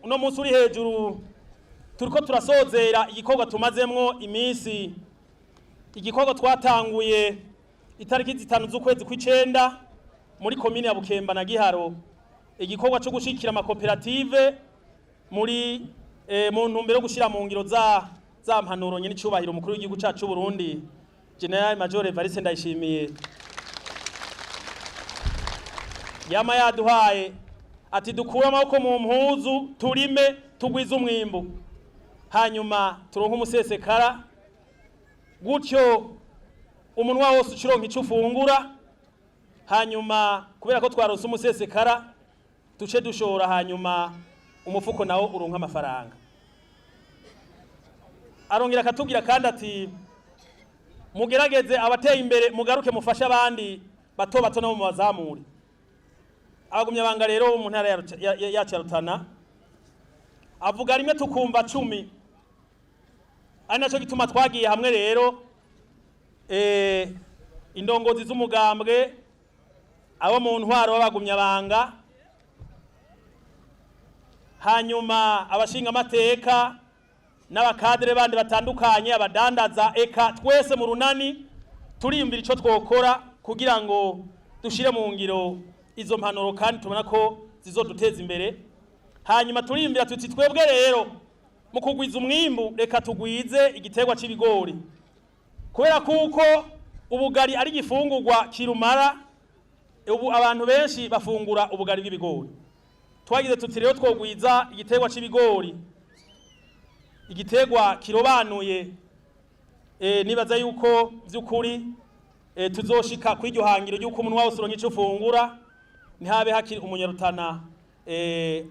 Uno munsi uri hejuru, turiko turasozera igikorwa tumazemwo iminsi, igikorwa twatanguye itariki 5 z'ukwezi kw'icenda muri komine ya Bukemba na Giharo, igikorwa cyo gushikira amakoperative muri mu ntumbero yo gushira mu ngiro za mpanuro nyene icubahiro umukuru w'igihugu cacu Burundi, Général Major Evariste Ndayishimiye, yama yaduhaye ati: "Dukure amaboko mu mpuzu, turime, tugwize umwimbu, hanyuma turonke umusesekara, gutyo umunwa wose ucironka ico ufungura. Hanyuma kubera ko twaronse umusesekara, duce dushora, hanyuma umufuko nawo uronka amafaranga." Arongera akatubwira kandi ati: "Mugerageze abateye imbere mugaruke mufashe abandi bato bato nabo mubazamure." Abagumyabanga rero mu ntara yacu ya Rutana avuga rimwe tukumva 10, ari naco gituma twagiye hamwe rero, indongozi z'umugambwe, abo mu ntwaro b'abagumyabanga, hanyuma abashinga amateka n'abakadere bandi batandukanye, abadandaza, eka twese mu runani, turiyumvira ico twokora kugira ngo dushire mu ngiro izo mpanuro kandi tubona ko zizoduteza imbere. Hanyuma turiyumvira tuti: "Twebwe rero mu kugwiza umwimbu, reka tugwize igiterwa c'ibigori, kubera kuko ubugari ari igifungurwa kirumara. Ubu abantu benshi bafungura ubugari bw'ibigori." Twagize tuti rero twogwiza igiterwa c'ibigori, igiterwa kirobanuye. Nibaza yuko vy'ukuri tuzoshika kw'iryo hangiro ry'uko umunwa wose uronka ico ufungura, ntihabe hakiri umunyarutana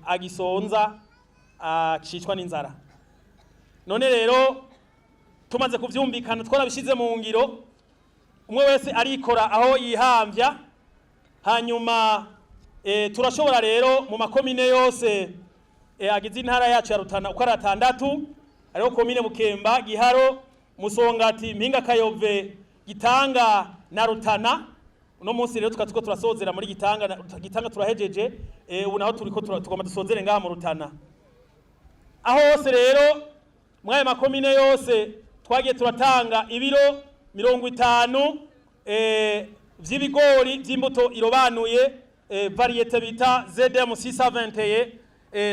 agisonza, acicwa n'inzara. None rero tumaze kuvyumvikana, twarabishize mu ngiro, umwe wese arikora aho yihamvya. Hanyuma turashobora rero mu makomine yose agize intara yacu ya Rutana uko ari atandatu, hariho komine Bukemba, Giharo, Musongati, Mpinga Kayove, Gitanga na Rutana. Uno munsi rero tukaba turiko turasozera muri Gitanga, Gitanga turahejeje. Ubu naho turiko tugomba dusozere ngaha mu Rutana. Aho hose rero mw'ayo makomine yose twagiye turatanga ibiro 50 vy'ibigori vy'imbuto irobanuye, variété bita ZM 621.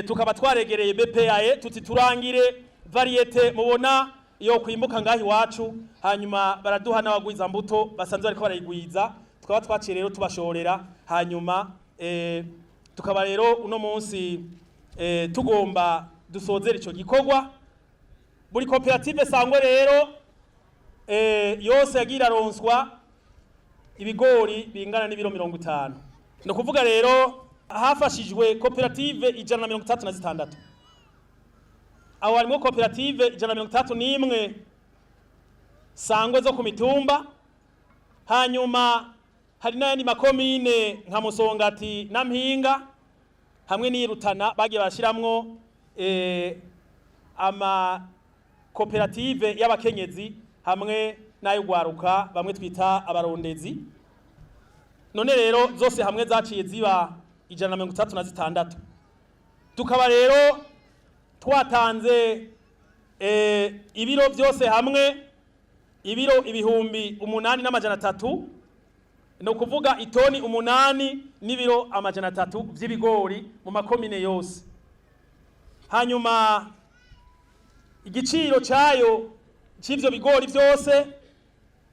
Tukaba twaregereye BPAE tuti: "Turangire variété mubona yo kwimbuka ngaho iwacu." Hanyuma baraduha n'abagwiza mbuto basanzwe bariko barayigwiza, tukaba twaciye rero tubashorera. Hanyuma tukaba rero uno munsi tugomba dusozera ico gikorwa. Buri koperative sangwe rero yose yagiye iraronswa ibigori bingana n'ibiro 50. Ni ukuvuga rero hafashijwe koperative 136. Aho harimo koperative 161 sangwe zo ku mitumba, hanyuma hari n'ayandi makomine nka Musongati na Mpinga hamwe n'Irutana bagiye bashiramwo ama koperative y'abakenyezi hamwe n'ay'ugwaruka, bamwe twita abarondezi. None rero zose hamwe zaciye ziba 136. Tukaba rero twatanze ibiro byose hamwe ibiro 8300, ni ukuvuga itoni 8 n'ibiro 300 vy'ibigori mu makomine yose. Hanyuma igiciro cyayo cy'ivyo bigori byose,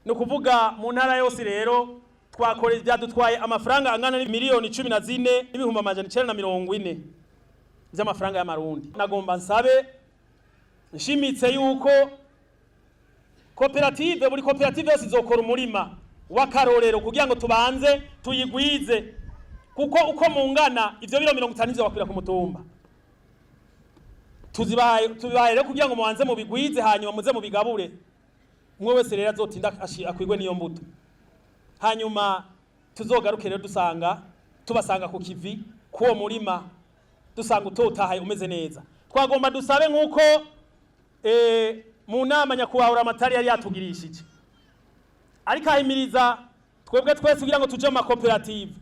ni ukuvuga mu ntara yose rero, twakore byadutwaye amafaranga angana miliyoni 14 n'ibihumbi 940 by'amafaranga y'amarundi. Nagomba nsabe nshimitse yuko koperative, buri koperative yose izokora umurima w'akarorero kugira ngo tubanze tuyigwize, kuko uko mungana ivyo biro 50 ivyo bakwira ku mutumba. Tuzibahaye, tubibahaye rero kugira ngo mubanze mubigwize, hanyuma muze mubigabure. Umwe wese rero azotinda akwigwe n'iyo mbuto, hanyuma tuzogaruke rero dusanga tubasanga ku kivi k'uwo murima, dusanga utotahaye, umeze neza. Twagomba dusabe nk'uko mu nama nyakubahwa Buramatari yari yatugirishije, ariko ahimiriza twebwe twese kugira ngo tuje mu makoperative,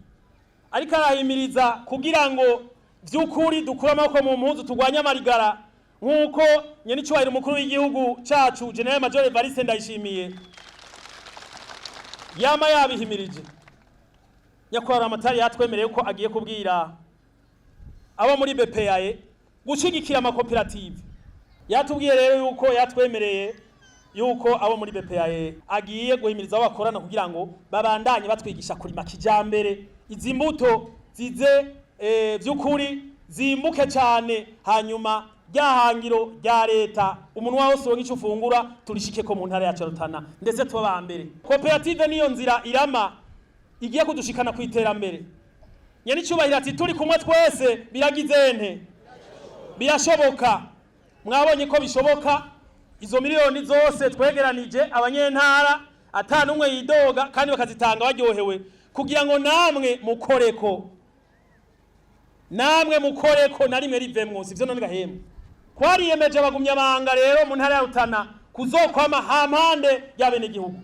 ariko arahimiriza kugira ngo Vy'ukuri dukure amaboko mu mpuzu, turwanye amarigara, nk'uko nyenicubahiro umukuru w'igihugu cacu General Major Evariste Ndayishimiye yama yabihimirije. Nyakubahwa Buramatari yatwemereye ko agiye kubwira abo muri BPAE gushigikira amakoperative. Yatubwiye rero yuko yatwemereye yuko abo muri BPAE agiye guhimiriza abo bakorana kugira ngo babandanye batwigisha kurima kijambere, izi mbuto zize vy'ukuri zimbuke cyane, hanyuma ryahangiro rya leta, umunwa wose uronka ico ufungura, turishike ko mu ntara yacu ya Rutana, ndetse tuba ba mbere. Koperative niyo nzira irama igiye kudushikana ku iterambere. Nyenicubahiro ati turi kumwe twese biragize nte? Birashoboka. Mwabonye ko bishoboka. Izo miliyoni zose twegeranije abanyentara, ata n'umwe yidoga, kandi bakazitanga baryohewe, kugira ngo namwe mukoreko, namwe mukoreko na rimwe rivemwo, sivyo? None gahemwe twariyemeje abagumyabanga rero mu ntara ya Rutana kuzokwama hampande y'abenegihugu.